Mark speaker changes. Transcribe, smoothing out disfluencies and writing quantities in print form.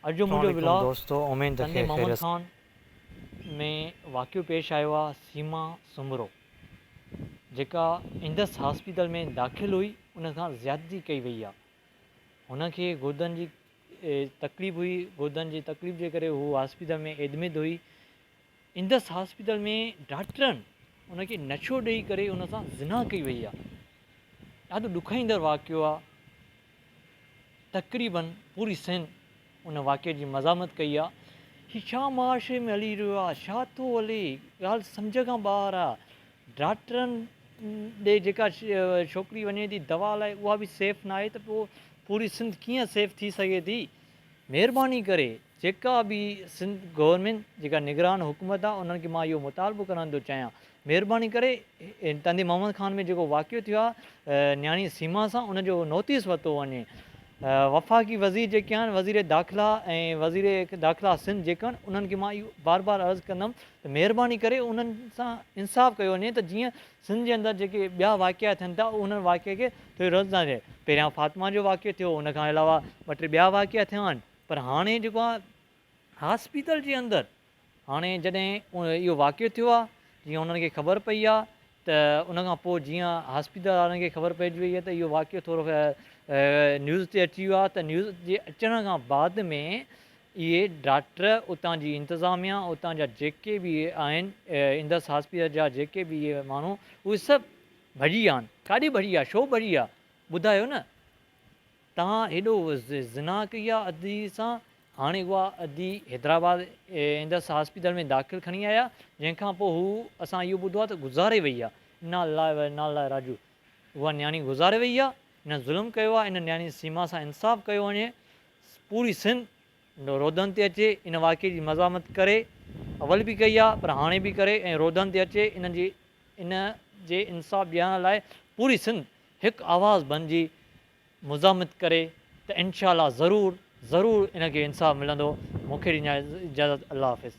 Speaker 1: اڄ جو
Speaker 2: السلام
Speaker 1: منهنجو
Speaker 2: عليڪم
Speaker 1: ولاگ
Speaker 2: دوستو اميد ته
Speaker 1: ٽنڊي
Speaker 2: خير
Speaker 1: محمد
Speaker 2: خيريت
Speaker 1: خان ۾ واقعو پيش آيو آ سيما سومرو جيڪا انڊس هاسپيٽل ۾ داخل هئي ان سان زيادتي ڪئي وئي آ هن کي گردن جي تڪليف هئي گردن جي تڪليف جي ڪري هو هاسپيٽل ۾ ايڊمٽ هئي انڊس هاسپيٽل ۾ ڊاڪٽرن ان کي نشو ڏئي ڪري ان سان زنا ڪئي وئي آ ڏاڍو ڏکائيندڙ واقعو آ تقريبن پوري سنڌ ان واقعي جي مزاحمت ڪئي آ. هي ڇا معاشري ۾ هلي رهيو آ، ڇا ٿو هلي، ڳالهه سمجهه کان ٻاهر آ. ڊاڪٽرن ڏي جيڪا ڇوڪري وڃي ٿي دوا لاء اها به سيف ناهي ته پوء پوري سنڌ ڪيئن سيف ٿي سگهي ٿي. مهرباني ڪري جيڪا به سنڌ گورنمينٽ جيڪا نگران حڪومت آ انهن کي مان اهو مطالبو ڪرڻ ٿو چاهيان مهرباني ڪري ٽنڊي محمد خان ۾ جيڪو واقعو ٿيو آ نياڻي سيما سان ان جو نوٽيس ورتو وڃي وفاقي وزير جيڪي آهن وزير داخلا ۽ وزير داخلا سنڌ جيڪي آهن انهن کي مان اهو بار بار عرض ڪندم ته مهرباني ڪري انهن سان انصاف ڪيو وڃي ته جيئن سنڌ جي اندر جيڪي ٻيا واقعا ٿين ٿا انهن واقعي کي ٿوري رد نه ٿئي پهريان فاطمه جو واقعو ٿيو ان کان علاوه ٻه ٽي ٻيا واقعا ٿيا آهن پر هاڻي جيڪو آهي هاسپيٽل جي اندر هاڻي جڏهن اهو واقعو ٿيو آهي جيئن انهن کي خبر پئي آهي ته ان کان پوء جيئن هاسپيٽل وارن کي خبر پئجي وئي آهي ته اهو واقعو ٿورو نيوز تي اچي ويو آهي ته نيوز جي اچڻ کان بعد ۾ اهي ڊاڪٽر اتان جي انتظاميا اتان جا جيڪي به آهن اندس هاسپيٽل جا جيڪي به اهي ماڻهو اهي سڀ ڀڄي ويا آهن ڪاڏي ڀڄي ويا ڇو ڀڄي ويا ٻڌايو نه توهان هيڏو زنا ڪئي آ ادي سان هاڻي اها ادي حيدرآباد اندس هاسپيٽل ۾ داخل کڻي آيا جنهن کان پوء هو اسان اهو ٻڌو آ ته گذاري وئي آ انا لله و انا اليه راجعون اها نياڻي گذاري وئي آ هن ظلم ڪيو آ ان نياڻي سيما سان انصاف ڪيو وڃي پوري سنڌ رودن تي اچي ان واقعي جي مزاحمت ڪري اول به ڪئي آ پر هاڻي به ڪري ۽ رودن تي اچي ان جي ان جي انصاف ڏيارڻ لاء پوري سنڌ هڪ آواز بنجي مزاحمت ڪري ته انشاء الله ضرور ضرور ان کي انصاف ملندو مونکي ڏيندا اجازت الله حافظ.